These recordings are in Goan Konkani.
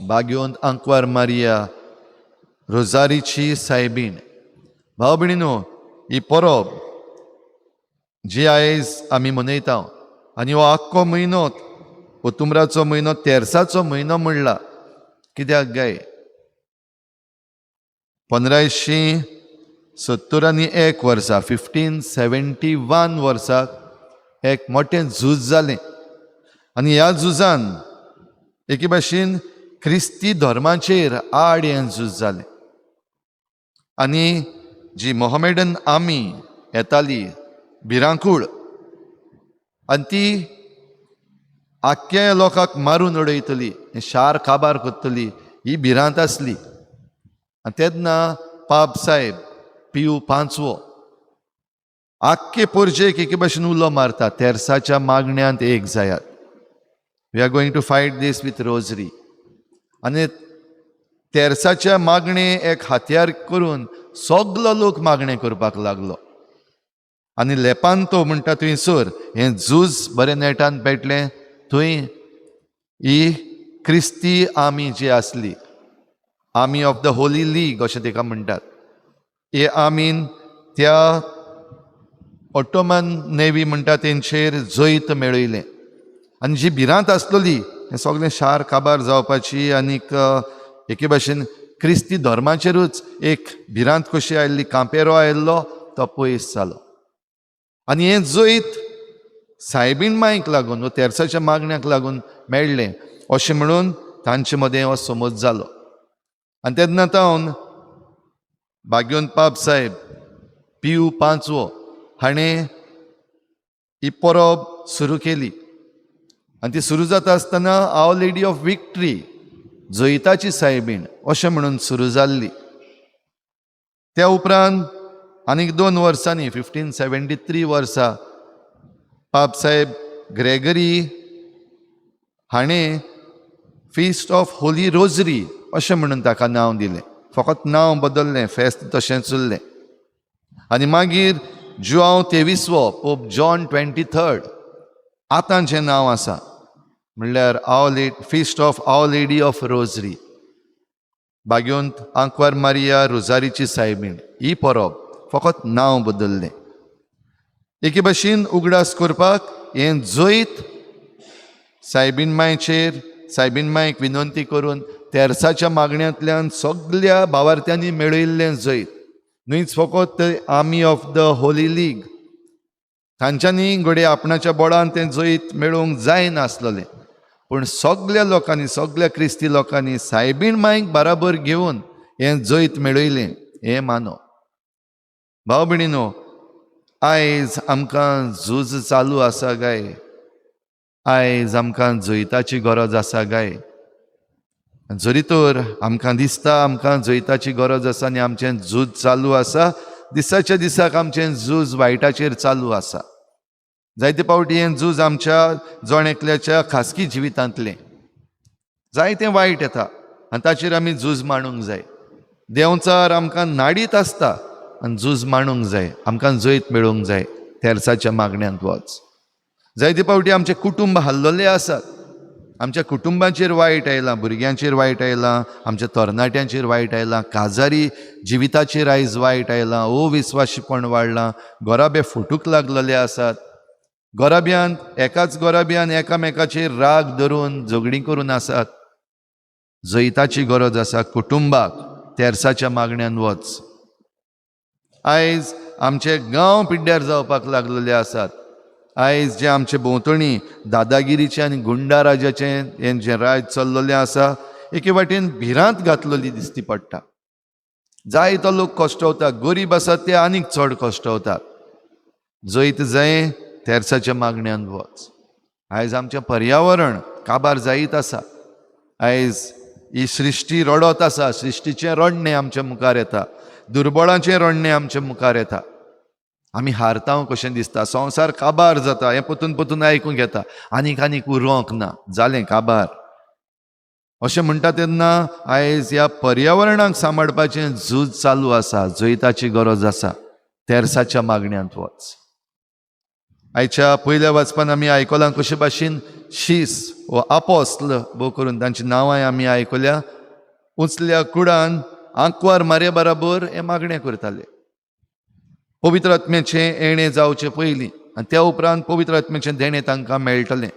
भाग्यवंत आंकवार मारिया रोजारीची सायबीण. भाव भयणीनो, ही परब जी आयज आमी मनयता आनी हो आख्खो म्हयनो, ओतुम्राचो म्हयनो, तेर्साचो म्हयनो म्हणला कित्याक गाय? 1571 वर्सा, 1571 वर्साक एक मोटें झूज जालें आनी ह्या झुजान एके भाशेन क्रिस्ती धर्माचेर आड हें झूज जालें आनी जी मोहमेडन आर्मी येताली भिरांकूळ आनी ती आख्ख्या लोकांक मारून उडयतली, हें शार काबार करतली ही भिरांत आसली. आनी तेन्ना पाप साहेब पियू पांचवो आख्खे पोरजेक एके भाशेन उलो मारता, तेर्साच्या मागण्यांत एक जायात, we are going to fight this with rosary. आनी तेर्साच्या मागणे एक हातयार करून सगलो लोक मागणें करपाक लागलो आनी लेपांतो म्हणटा थंयसर हें झूज बरें नेटान पेटलें. थंय ही क्रिस्ती आर्मी जी आसली, Army of the Holy League अशें ताका म्हणटात, हे आर्मीन त्या ऑटोमन नेवी म्हणटा तेंचेर जैत मेळयलें. आनी जी भिरांत आसलेली हें सगळें शार काबार जावपाची आनीक एके भाशेन क्रिस्ती धर्माचेरूच एक भिरांत कशी आयिल्ली, कांपेरो आयिल्लो, तो पयस जालो. आनी हें जैत सायबीण मांयक लागून वो तेर्साच्या मागण्याक लागून मेळ्ळें अशें म्हणून तांचे मदें हो समज जालो. आनी तेन्ना तावन भाग्यवंत पाप साहेब पियू पांचवो हाणें ही परब सुरू केली आनी ती सुरू जाता आसतना our lady of victory, जैताची सायबीण अशें म्हणून सुरू जाल्ली. त्या उपरांत आनीक 2 वर्सांनी 1573 वर्सा पाप साहेब ग्रेगरी हाणें फिस्ट ऑफ होली रोजरी अशें म्हणून ताका नांव दिलें. फकत नांव बदललें, फेस्त तशेंच उरलें. आनी मागीर जुआंव तेविसवो, पोप जॉन 23rd, आतां जें नांव आसा म्हणल्यार our Feast of Our Lady of Rosary, भाग्यवंत आंकवार मारिया रोजारीची सायबीण, ही परब फकत नांव बदललें. एके भाशेन उगडास करपाक हें जैत सायबीण मांयचेर, सायबीण मांयक विनंती करून तेर्साच्या मागण्यांतल्यान सगल्या भावार्थ्यांनी मेळयल्लें जैत न्हयच फकत Army of the Holy League तांच्यांनी घडये आपणाच्या बळान तें जैत मेळोवंक जायनासलेलें, पूण सगल्या लोकांनी, सगल्या क्रिस्ती लोकांनी सायबीण मांयक बराबर घेवन हें जैत मेळयलें हें मानप. भाव भयणीनो, आयज आमकां झूज चालू आसा काय? आयज आमकां जैताची गरज आसा काय? जरी तर आमकां दिसता आमकां जैताची गरज आसा आनी आमचें झूज चालू आसा, दिसाच्या दिसाक आमचें झूज वायटाचेर चालू आसा. जायते फावटी हें झूज आमच्या जण एकल्याच्या खासगी जिवितांतलें, जायतें वायट येता आनी ताचेर आमी झूज मांडूंक जाय. देंवचार आमकां नाडीत आसता आनी झूज मांडूंक जाय, आमकां जैत मेळोवंक जाय. तेर्साच्या मागण्यांत वच. जायते फावटी आमचें कुटुंब हाल्लोले आसात, आमच्या कुटुंबाचेर वायट आयलां, भुरग्यांचेर वायट आयलां, आमच्या तरणाट्यांचेर वायट आयलां, काजारी जिविताचेर आयज वायट आयलां, अविस्वाशीपण वाडलां, घराबे फुटूंक लागलेले आसात, घराब्यान एकाच घराब्यान एकामेकाचेर राग धरून झगडीं करून आसात. जैताची गरज आसा कुटुंबाक, तेर्साच्या मागण्यान वच. आयज आमचे गांव पिड्ड्यार जावपाक लागलेले आसात. आयज जे आमचे भोंवतणी दादागिरीचें आनी गुंडा राजाचें हें जें राज चल्लेलें आसा, एके वाटेन भिरांत घातलेली दिसती पडटा. जायतो लोक कश्टवता, गरीब आसात ते आनीक चड कश्टवतात. जैत जाय, तेर्साच्या मागण्यान वच. आयज आमचें पर्यावरण काबार जायत आसा. आयज ही सृश्टी रडत आसा. सृश्टीचें रडणें आमच्या मुखार येता, दुर्बळांचें रडणें आमच्या मुखार येता. आमी हारता कशें दिसता, संवसार काबार जाता हें परतून परतून आयकूंक येता. आनीक आनीक उरोंक ना, जालें काबार अशें म्हणटा. तेन्ना आयज ह्या पर्यावरणाक सांबाळपाचें झूज चालू आसा. जैताची गरज आसा, तेर्साच्या मागण्यांत वच. आयच्या पयल्या वाचपान आमी आयकलां कशे भाशेन शीस वो आपोस्ल भोव करून तांची नांवांय आमी आयकल्या उंचल्या कुडान आंकवार मारये बराबर हें मागणें करताले पवित्र आत्म्याचें येणें जावचें पयलीं आनी त्या उपरांत पवित्र आत्म्याचें देणें तांकां मेळटलें.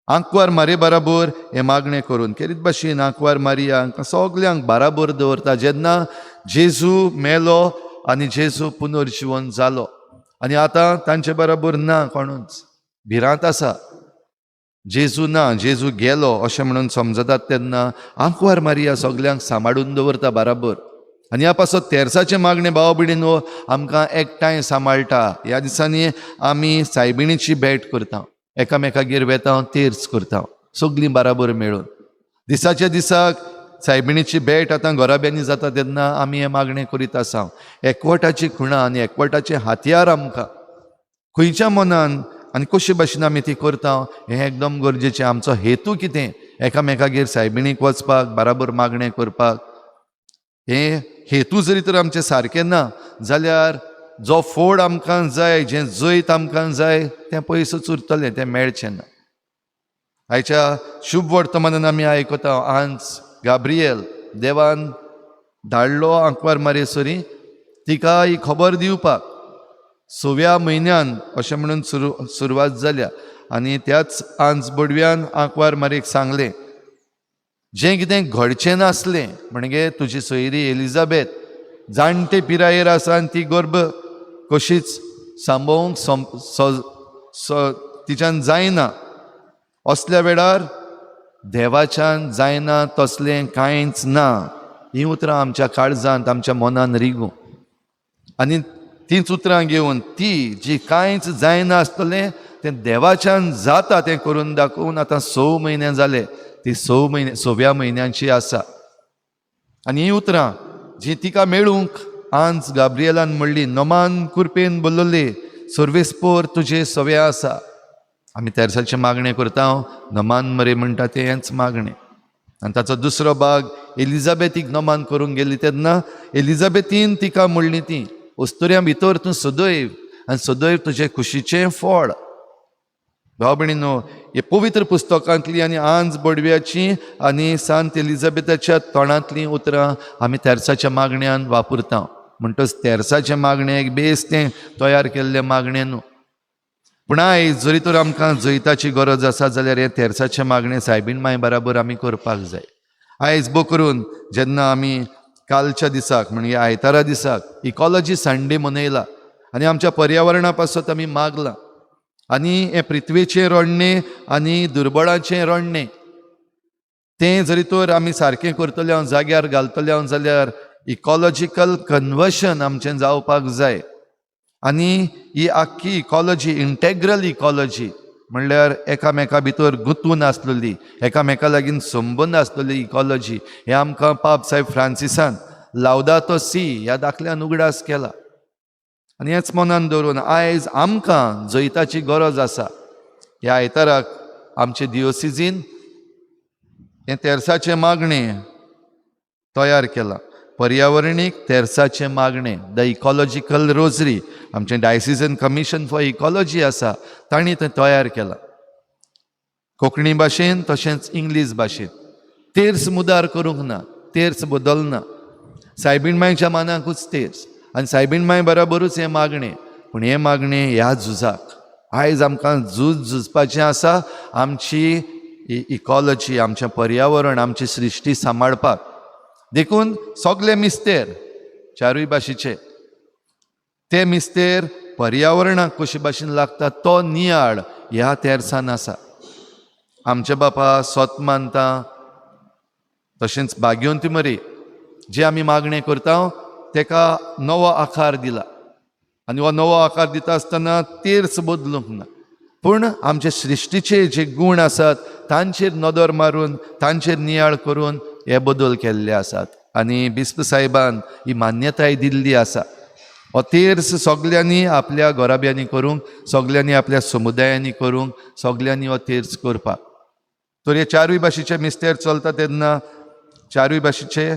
आंकवार मारये बराबर हें मागणें करून केरीत भाशेन आंकवार मारिया हांकां सगल्यांक बाराबर दवरता जेन्ना जेजू मेलो आनी जेजू पुनर्जिवन जालो आनी आतां तांचे बराबर ना कोणूच, भिरांत आसा, जेजू ना, जेजू गेलो अशें म्हणून समजतात तेन्ना आंकवार मारिया सगल्यांक सांबाळून दवरता बराबर. आनी ह्या पासत तेर्साचें मागणें भाव भयणीनो आमकां एकठांय सांबाळटा. ह्या दिसांनी आमी सायबिणीची भेट करता, एकामेकागेर वेता, तेर्स करता, सगलीं बराबर मेळून. दिसाच्या दिसाक सायबिणीची भेट आतां घराब्यांनी जाता तेन्ना आमी हें मागणें करीत आसा. एकवटाची खुणा आनी एकवटाचें हातयार आमकां खंयच्या मनान आनी कशे भाशेन आमी ती करता हें एकदम गरजेचें. आमचो हेतू कितें, एकामेकागेर सायबिणीक वचपाक, बराबर मागणें करपाक, हें हेतू जरी तर आमचें सारकें ना जाल्यार जो फोड आमकां जाय, जें जैत आमकां जाय तें पयसच उरतलें, तें मेळचें ना. आयच्या शुभ वर्तमानान आमी आयकता आंज गाब्रियल देवान धाडलो आंकवार मारये तिका ही खबर दिवपाक सव्या म्हयन्यान अशें म्हणून सुरवात जाल्या आनी त्याच आंज बडव्यान आंकवार मारयेक सांगलें जें कितें घडचें नासलें म्हणजे तुजी सोयरी एलिजाबेथ जाणटे पिरायेर आसा आनी ती गर्भ कशीच सांबोवंक तिच्यान जायना, असल्या वेळार देवाच्यान जायना तसलें कांयच ना. हीं उतरां आमच्या काळजांत आमच्या मनान रिगूं आनी तींच उतरां घेवन ती जी कांयच जायना आसतलें तें देवाच्यान जाता तें करून दाखोवन आतां 6 म्हयने जाले, ती 6 म्हयने 6व्या म्हयन्यांची आसा. आनी हीं उतरां जी तिका मेळूंक आंज गाब्रियलान म्हणली, नमान कुरपेन बोल्लोले सर्वेस्पोर तुजे सवे आसा. आमी तेर्साचें मागणें करता, नमान मरे म्हणटा तें हेंच मागणें. आनी ताचो दुसरो भाग एलिजाबेथीक नमान करूंक गेली तेन्ना एलिजाबेथीन तिका म्हणली ती अस्तुऱ्यां भितर तूं सदैव आनी सदैव तुजें खुशीचें फळ. भाव भयणीनो, हे पवित्र पुस्तकांतली आनी आंज बडव्याची आनी सांत एलिजाबेथाच्या तोंडांतलीं उतरां आमी तेर्साच्या मागण्यान वापरता. म्हणटच तेर्साचें मागणें एक बेस तें तयार केल्लें मागणें न्हू. पूण आयज जरी तर आमकां जैताची गरज आसा जाल्यार हें तेर्साचें मागणें सायबीण माय बराबर आमी करपाक जाय. आयज बो करून जेन्ना आमी कालच्या दिसाक म्हणजे आयतारा दिसाक इकॉलॉजी संडे मनयला आनी आमच्या पर्यावरणा पासत आमी मागलां आनी हें पृथ्वेचें रडणें आनी दुर्बळाचें रडणें तें जरी तर आमी सारकें करतले हांव जाग्यार घालतले हांव जाल्यार इकॉलॉजिकल कन्वर्शन आमचें जावपाक जाय. आनी ही आख्खी इकॉलॉजी इंटेग्रल इकॉलॉजी म्हणल्यार एकामेका भितर गुंतून आसलेली एकामेका लागीं संबंद आसलेली इकॉलॉजी हें आमकां पाप साहेब फ्रांसिसान लावदातो सी ह्या दाखल्यान उगडास केला. आनी हेंच मनान दवरून आयज आमकां जैताची गरज आसा. ह्या आयताराक आमचे दियोसिजीन हें तेर्साचें मागणें तयार केलां, पर्यावरणीक तेर्साचें मागणें, the ecological rosary. आमचें डायसिजन कमिशन फॉर इकॉलॉजी आसा तांणी तें तयार केलां कोंकणी भाशेन तशेंच इंग्लीश भाशेन. तेर्स मुदार करूंक ना, तेर्स बदलना, सायबीण मायच्या मानाकूच तेर्स आनी सायबीण माय बराबरूच हें मागणें. पूण हें मागणें ह्या झुजाक आयज आमकां झूज झुजपाचें आसा, आमची इकॉलॉजी, आमचें पर्यावरण, आमची सृश्टी सांबाळपाक. देखून सगले मिस्तेर चारूय भाशेचे ते मिस्तेर पर्यावरणाक कशे भाशेन लागता तो नियाळ ह्या तेर्सान आसा. आमचे बापा सोत मानता तशेंच भाग्यवंती मरे जे आमी मागणें करता तेका नवो आकार दिला आनी हो नवो आकार दिता आसतना तेर्स बदलूंक ना, पूण आमचे सृश्टीचे जे गूण आसात तांचेर नदर मारून तांचेर नियाळ करून हे बदल केल्ले आसात आनी बिस्प साहेबान ही मान्यताय दिल्ली आसा. हो तेर्स सगल्यांनी आपल्या घराब्यांनी करूंक, सगल्यांनी आपल्या समुदायांनी करूंक, सगल्यांनी हो तेर्स करपाक. तर हे चारूय भाशेचे मिस्तेर चलता तेन्ना चारूय भाशेचे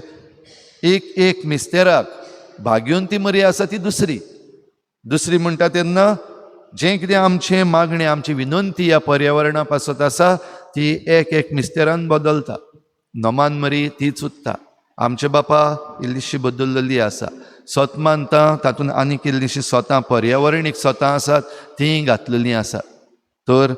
एक एक मिस्तेराक भाग्यवंती मरी आसा ती दुसरी दुसरी म्हणटा तेन्ना जें कितें आमचें मागणें, आमची विनंती ह्या पर्यावरणा पासत आसा ती एक एक मिस्तेरान बदलता. नमान मरी तीच उरता. आमचे बापा इल्लीशी बदललेली आसा. सोत मानता तातूंत आनीक इल्लीशीं सोतां, पर्यावरणीक सोतां आसात, तीं घातलेलीं आसात. तर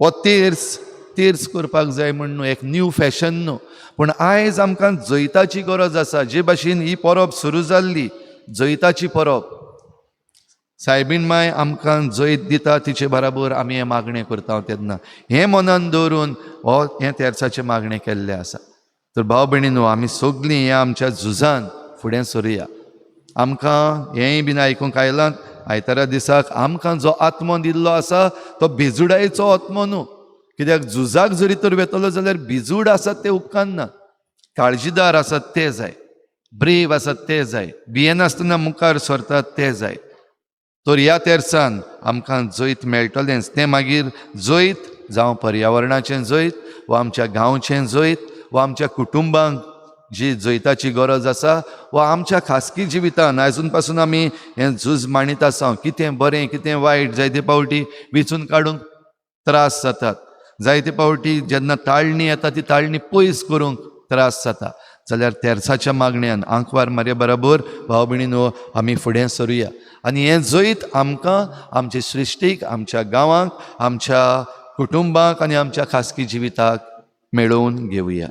हो तेर्स तेर्स करपाक जाय म्हण न्हू, एक न्यू फॅशन न्हू, पूण आयज आमकां जैताची गरज आसा. जे भाशेन ही परब सुरू जाल्ली जैताची परब, सायबीण माय आमकां जैत दिता, तिचे बराबर आमी हें मागणें करता तेन्ना हें मनान दवरून हो हें तेर्साचें मागणें केल्लें आसा. तर भाव भयणीनो, आमी सगलीं ह्या आमच्या झुजान फुडें सरुया. आमकां हेंय बीन आयकूंक आयलां, आयतारा दिसाक आमकां जो आत्मो दिल्लो आसा तो भिजुडायेचो आत्मो न्हू. कित्याक झुजाक जरी तर वेतलो जाल्यार भिजूड आसात ते उपकारना, काळजीदार आसात ते जाय, ब्रेव आसात ते जाय, भियेनासतना मुखार सरतात ते जाय. तर ह्या तेर्सान आमकां जैत मेळटलेंच. तें मागीर जैत जावं पर्यावरणाचें जैत वा आमच्या गांवचें जैत वा आमच्या कुटुंबांक जी जैताची गरज आसा वा आमच्या खासगी जिवितान आजून पासून आमी हें झूज मांडीत आसा. कितें बरें कितें वायट जायते फावटी विचून काडूंक त्रास जातात. जायते फावटी जेन्ना ताळणी येता ती ताळणी पयस करूंक त्रास जाता. जाल्यार तेर्साच्या मागण्यान आंकवार मारये बराबर भाव भयणीनो आमी फुडें सरुया आनी हें जैत आमकां आमचे सृश्टीक, आमच्या गांवांक, आमच्या कुटुंबाक आनी आमच्या खासगी जिविताक मेळोवन घेवया.